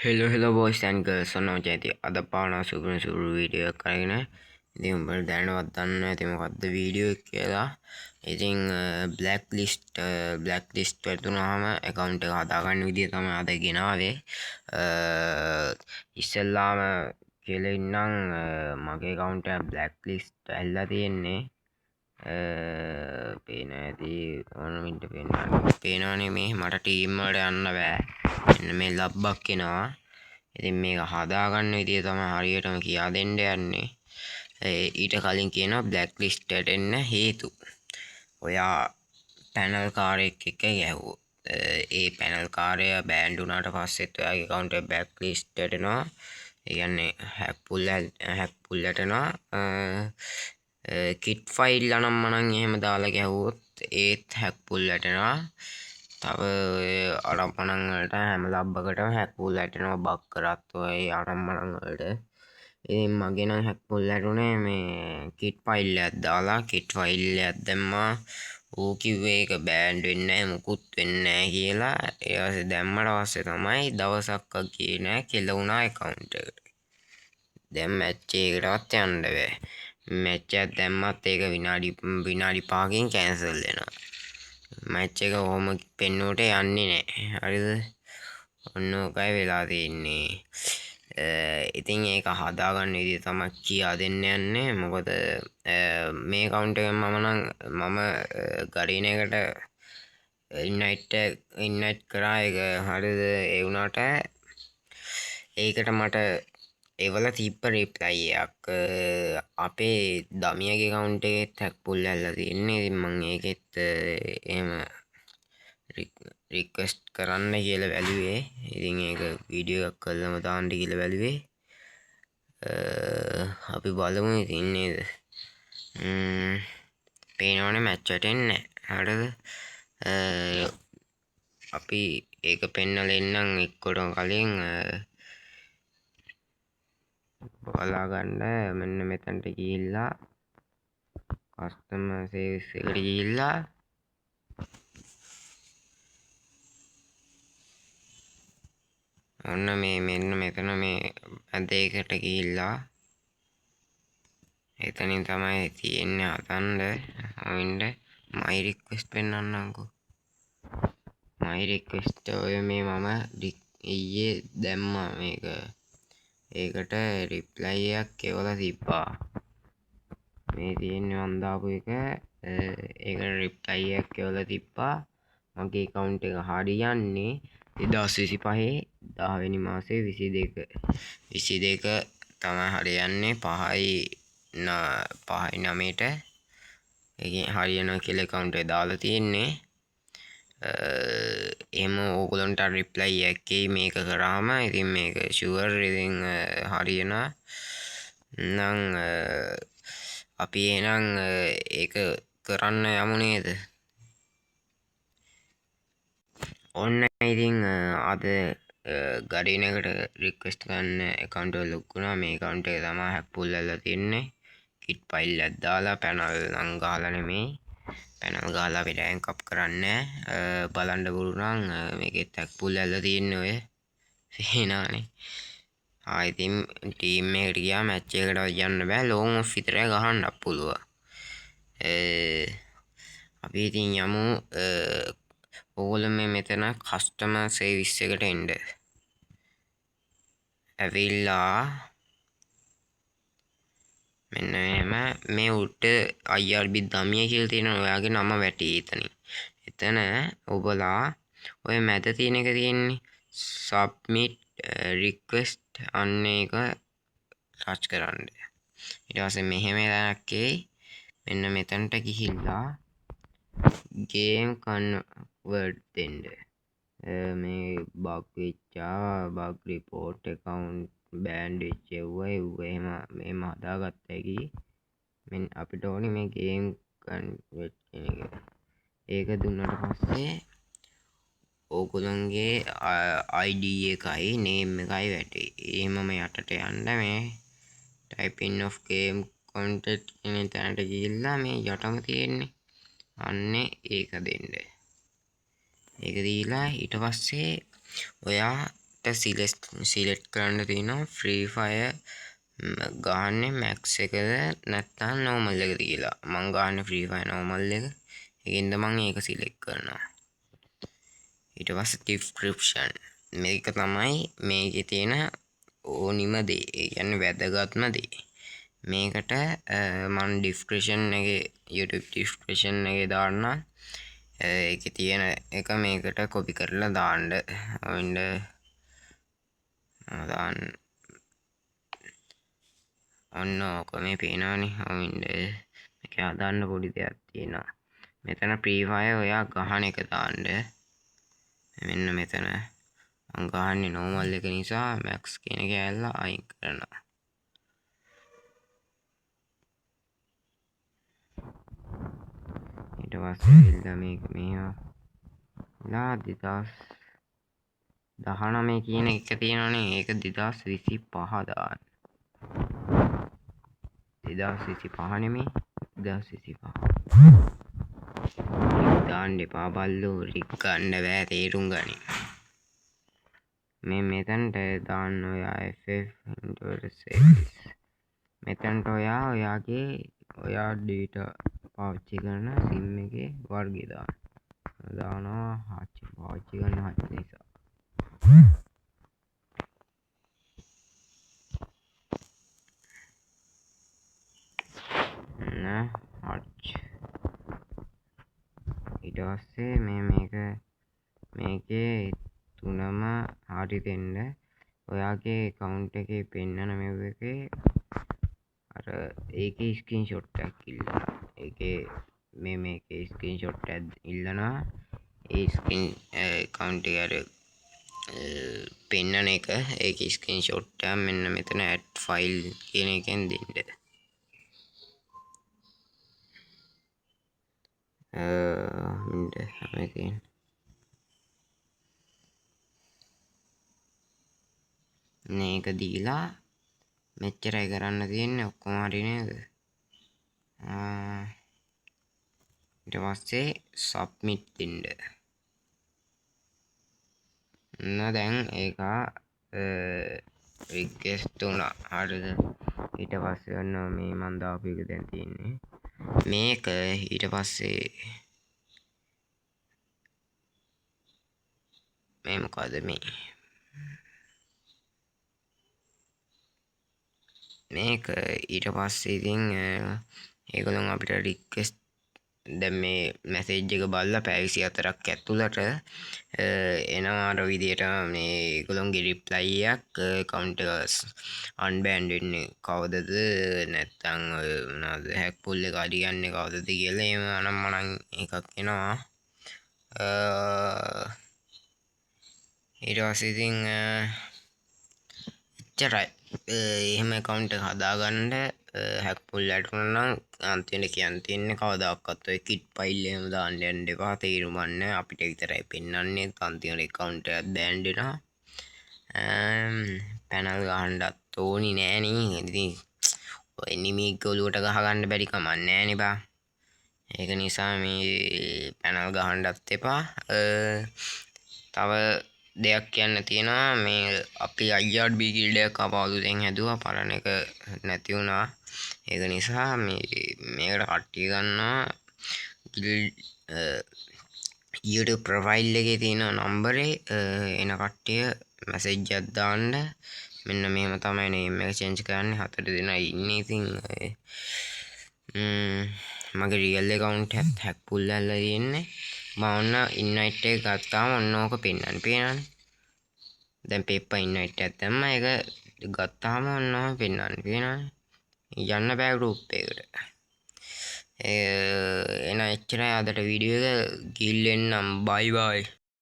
Hello hello boys and girls, ඔන්න ඔය ඇති අද පාන සුපිරි සුපිරි වීඩියෝ එකක් අරගෙන. ඉතින් උඹලා දැනවත් දන්නේ නැති මොකද්ද වීඩියෝ එක කියලා. ඉතින් බ්ලැක් ලිස්ට් බ්ලැක් ලිස්ට් වැටුනහම ඇකවුන්ට් එක හදාගන්න විදිය තමයි අද ගෙනාවේ. ඉස්සෙල්ලාම කියලා ඉන්නම්, මගේ ඇකවුන්ට් එක බ්ලැක් ලිස්ට් ඇල්ලලා තියෙන්නේ. පේන ඇති ඕන මින්ට පේනවනේ, මේ මට ටීම් වලට යන්න බෑ. මෙන්න මේ ලබ්බක් එනවා. ඉතින් මේක හදාගන්න විදිය තමයි හරියටම කියා දෙන්න යන්නේ. ඊට කලින් කියනවා බ්ලැක් ලිස්ට් එකට එන්න හේතු. ඔයා පැනල් කාරයෙක් එක්ක ගැහුවොත්, ඒ පැනල් කාරයා බෑන්ඩ් වුණාට පස්සෙත් ඔයාගේ ඇකවුන්ට් එක බ්ලැක් ලිස්ට් එකට එනවා. ඒ කියන්නේ හැක් පුල්, හැක් පුල් වැටෙනවා. කිට් ෆයිල් අනම් මනම් එහෙම දාලා ගැහුවොත් ඒත් හැක් පුල් වැටෙනවා. තව ඔය අනම් මනම් වලට හැම ලබ්බකටම හැක් පුල් වැටෙනවා, බග් කරත් ඔය අනම් මනම් වලට. ඉතින් මගේ නම් හැක් පුල් වැටුනේ මේ කිට් ෆයිල් එකක් දාලා. කිට් ෆයිල් එකක් දැම්මා. ඌ කිව්වේ ඒක බෑන්ඩ් වෙන්නේ නැහැ, මුකුත් වෙන්නේ නැහැ කියලා. ඒ පස්සේ දැම්මට පස්සේ තමයි දවසක්වත් ගියේ නෑ, කෙල වුණා ඇකවුන්ට් එකට. දැන් මැච් එකකටවත් යන්න බෑ. මැච් එකක් දැම්මත් ඒක විනාඩි විනාඩි 5කින් කැන්සල් වෙනවා. මැච් එක ඔහොම පෙන්නුවට යන්නේ නෑ. හරිද? ඔන්න ඕකයි වෙලා තියෙන්නේ. ඉතින් ඒක හදාගන්න විදිය තමයි කියා දෙන්න යන්නේ. මොකද මේ ඇකවුන්ට් එකෙන් මම නම් මම ගරීන එකට ඉන්වයිට් ඉන්වයිට් කරා ඒක. හරිද? ඒ වුණාට ඒකට මට එවල තිබ්බ රිප්ලයි එකක්. අපේ දමියගේ ඇකවුන්ට් එකෙත් හැක් පුල් ඇල්ලලා තියෙන්නේ. ඉතින් මං ඒකෙත් එහෙම රික්වෙස්ට් කරන්න කියලා බැලුවේ. ඉතින් ඒක වීඩියෝ එකක් කරලම දාන්න කියලා බැලුවේ. අපි බලමු ඉතින් නේද? පේනවනේ මැච් වැටෙන්නේ නැහැ. හරිද? අපි ඒක පෙන්නලා එන්නම්. එක්කොටම කලින් බලා ගන්න, මෙන්න මෙතනට ගිහිල්ලා කස්ටමර් සර්විස් එකට ගිහිල්ලා ඔන්න මේ මෙන්න මෙතන මේ ඇද එකට ගිහිල්ලා එතනින් තමයි තියෙන්නේ හදන්න. අවින්ද මයි රික්වෙස්ට් පෙන්වන්නම්කෝ. මයි රික්වෙස්ට් ඔය මේ මම ඊයේ දැම්මා මේක. ඒකට රිප්ලයි එකක් එවලා තිබ්බා. මේ තියෙන්නේ මං දාපු එක. ඒකට රිප්ලයි එකක් එවලා තිබ්බා. මගේ ඇකවුන්ට් එක හරියන්නේ 2025 10 වෙනි මාසේ 22 22 තමයි හරියන්නේ, 5යි 5යි 9ට ඒකෙන් හරියනවා කියලා ඇකවුන්ට් එක දාලා තියෙන්නේ. එහෙම ඕගොල්ලන්ට රිප්ලයි එකක් එයි මේක කරාම. ඉතින් මේක ෂුවර්, ඉතින් හරියනවා නම් අපි එහෙනම් ඒක කරන්න යමු නේද? ඔන්න ඉතින් අද ගරීන එකට රික්වෙස්ට් කරන්න ඇකවුන්ට් එක ලොක් වුණා. මේ ඇකවුන්ට් එක තමයි හැක් පුල් ඇල්ලලා තියෙන්නේ. කිට් ෆයිල් එකක් දාලා, පැනල් නම් ගහලා නෙමෙයි. පැනල් ගහලා අපි රෑන්ක් අප් කරන්නේ. බලන්න පුළුවන් නම් මේකෙත් හැක් පුල් ඇල්ලලා තියෙන්නේ, ඔය පේනවනේ. ආ ඉතින් ටීම් එකට ගියා මැච් එකකට යන්න බෑ. ලෝන් ඔෆ් විතරයි ගහන්නත් පුළුවන්. අපි ඉතින් යමු. ඕගොල්ලෝ මේ මෙතන කස්ටමර් සර්විස් එකට එන්න. ඇවිල්ලා මෙන්න මෙහෙම මේ උඩ IRB දමිය කියලා තියෙන ඔයාගේ නම වැටේ එතනින්. එතන ඔබලා ඔය මැද තියෙන එක තියෙන්නේ සබ්මිට් රික්වෙස්ට්, අන්න ඒක ටච් කරන්න. ඊට පස්සේ මෙහෙම තැනක් එයි. මෙන්න මෙතනට ගිහිල්ලා ගේම් කන්වර්ට් දෙන්න. මේ බග් වෙච්චා, බග් රිපෝට්, ඇකවුන්ට් බෑන්ඩ් වෙච්ච එව්වා එව්වා එහෙම මෙහෙම හදාගත්ත හැකි. මෙන්න අපිට ඕනේ මේ ගේම් කන්වර්ට් කියන එක. ඒක දුන්නට පස්සේ ඕගොල්ලන්ගේ ID එකයි නේම් එකයි වැටේ. එහෙමම යටට යන්න මේ typing of game content කියන තැනට ගිහිල්ලා මේ යටම තියෙන්නේ අන්නේ ඒක දෙන්න. ඒක දීලා ඊට පස්සේ ඔයා සිලෙක්ට් කරන්න තියෙනවා ෆ්‍රී ෆයර් ගහන්නේ මැක්ස් එකද නැත්නම් නෝමල් එකද කියලා. මං ගහන්නේ ෆ්‍රී ෆයර් නෝමල් එක. ඒකින්ද මං ඒක සිලෙක්ට් කරනවා. ඊට පස්සේ ඩිස්ක්‍රිප්ෂන්, මේක තමයි මේකේ තියෙන ඕනිම දේ. ඒ කියන්නේ වැදගත්ම දේ. මේකට මං ඩිස්ක්‍රිප්ෂන් එකේ YouTube description එකේ දාන්නම්. ඒකේ තියෙන එක මේකට කොපි කරලා දාන්න. ඔන්න දාන්න. ඔන්න ඕක මේ පේනවනේ. ඔන්න මේක හදන්න පොඩි දෙයක් තියෙනවා. මෙතන ෆ්‍රී ෆයර් ඔයා ගහන එක දාන්න. මෙන්න මෙතන මං ගහන්නේ නෝමල් එක නිසා මැක්ස් කියන කෑල්ල අයින් කරනවා. ඊට පස්සේ ඇවිල්ලා මේක මෙහා ලා 2019 කියන එක තියෙනවනේ. ඒක 2025 දාන්න. 2025 නෙමෙයි, 2025 දාන්න එපා බල්ලෝ. රික් ගන්න බෑ, තේරුම් ගනි. මේ මෙතනට දාන්න ඔයා FF ඊට මෙතනට ඔයා ඔයාගේ ඔයා ඩේටා පාවිච්චි කරන සිම් එකේ වර්ගය දාන්න. දානවා හච් පාවිච්චි කරන හච් නිසා. නෑ හච්. ඊට පස්සේ මේ මේකේ තුනම හරි දෙන්න. ඔයාගේ ඇකවුන්ට් එකේ පෙන්නන මෙව් එකේ අර ඒකේ ස්ක්‍රීන්ෂොට් එකක් ඉල්ලනවා. ඒකේ මේකේ ස්ක්‍රීන්ෂොට් එකක් ඉල්ලනවා. ඒ ස්ක්‍රීන් ඇකවුන්ට් එකේ අර පෙන්නන එක ඒකේ ස්ක්‍රීන්ෂොට් එක මෙන්න මෙතන ඇඩ් ෆයිල් කියන එකෙන් දෙන්න. මෙන්න මේක දීලා මෙච්චරයි කරන්න තියෙන්නේ. ඔක්කොම හරි නේද? ඊට පස්සේ සබ්මිට් දෙන්න. ඔන්න දැන් ඒක රික්වෙස්ට් වුණා. හරිද? ඊට පස්සේ ඔන්න මේ මං දාපු එක දැන් තියෙන්නේ. මේක ඊට පස්සේ මේ මොකද මේ මේක ඊට පස්සේ ඉතින් ඒගොල්ලන් අපිට රික්වෙස්ට් දැන් මේ මැසේජ් එක බලලා පැය 24ක් ඇතුළට එනවා අර විදියට මේ ඒගොල්ලන්ගේ රිප්ලයි එකක් ඇකවුන්ට් එක අන්බෑන් වෙන්නේ කවදද නැත්නම් ඔය මොනවද හැක් පුල් එක හරියන්නේ කවදද කියලා එහෙම අනම්මනම් එකක් එනවා. ඊට පස්සේ ඉතින් එච්චරයි. එහෙම ඇකවුන්ට් එක හදාගන්න හැක් පුල් වැටුණා නම් අන්තිමට කියන්න තියෙන්නේ කවදාකවත් ඔය කිට් ෆයිල් එහෙම දාන්න යන්න එපා. තේරුම් ගන්න අපිට විතරයි පෙන්වන්නේ. අන්තිමට ඇකවුන්ට් එකක් බෑන් වෙනවා. පැනල් ගහන්නත් ඕනි නෑ නේ. ඉතින් ඔය එනිමි ඔලුවට ගහගන්න බැරි කමක් නෑ නේ බා. ඒක නිසා මේ පැනල් ගහන්නත් එපා. තව දෙයක් කියන්න තියෙනවා. මේ අපි IRB guild එකක් අලුතෙන් හැදුවා. පරණ එක නැති වුණා. ඒක නිසා මේකට කට්ටිය ගන්නවා. ගිල්ඩ් YouTube profile එකේ තියෙන නම්බරේ එන කට්ටිය මැසේජ් එකක් දාන්න. මෙන්න මෙහෙම තමයි නේම් එක චේන්ජ් කරන්නේ. 4 දෙනා ඉන්නේ. ඉතින් මගේ රියල් ඇකවුන්ට් එකත් හැක් පුල් වෙලා තියෙන්නේ. මම ඔන්න ඉන්වයිට් එක ගත්තාම ඔන්න ඕක පෙන්වන්නේ. පේනවනේ. දැන් පෙප්පා ඉන්වයිට් එකක් දැම්මා. ඒක ගත්තාම ඔන්න ඔහම පෙන්වන්නේ. පේනවනේ. යන්න බෑ ගෲප් එකට. එන එච්චරයි අදට වීඩියෝ එක. ගිහින් එන්නම්. බයි බයි.